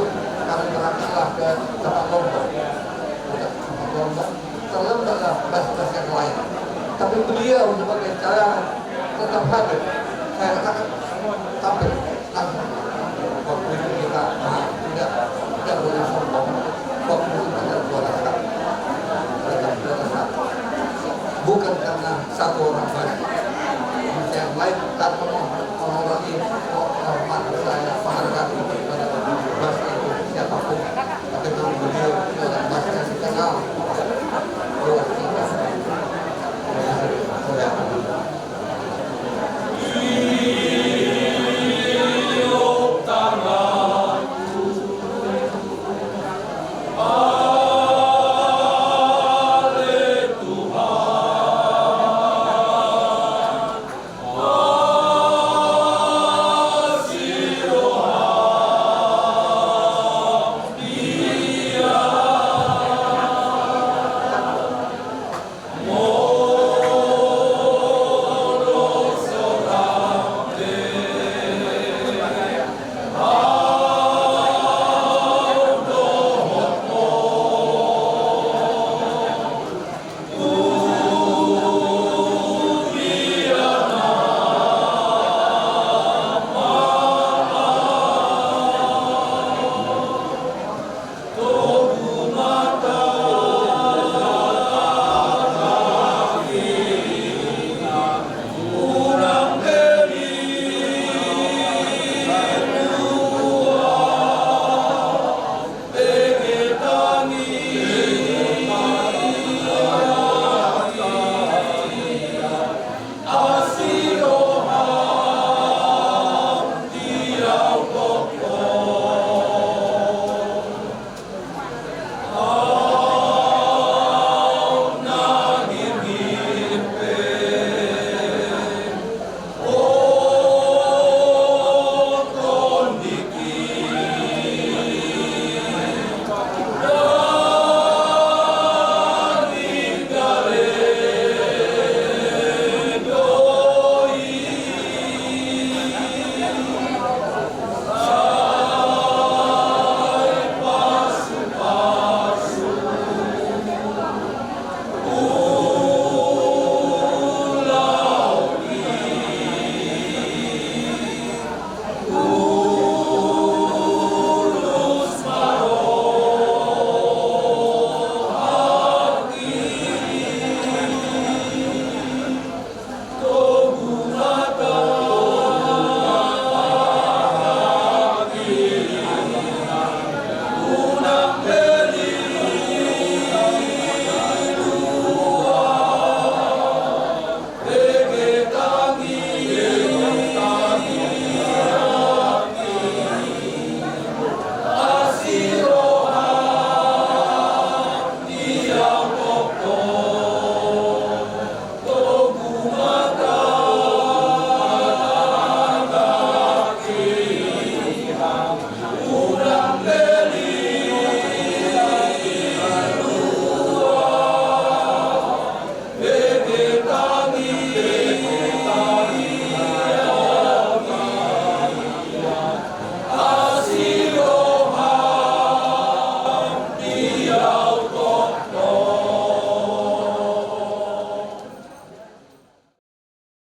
kami berangkatlah ke tempat lomba. Udah, tempat lomba. Terlambatlah bas-bas yang lain. Tapi beliau sebagai cadangan tetap hadir.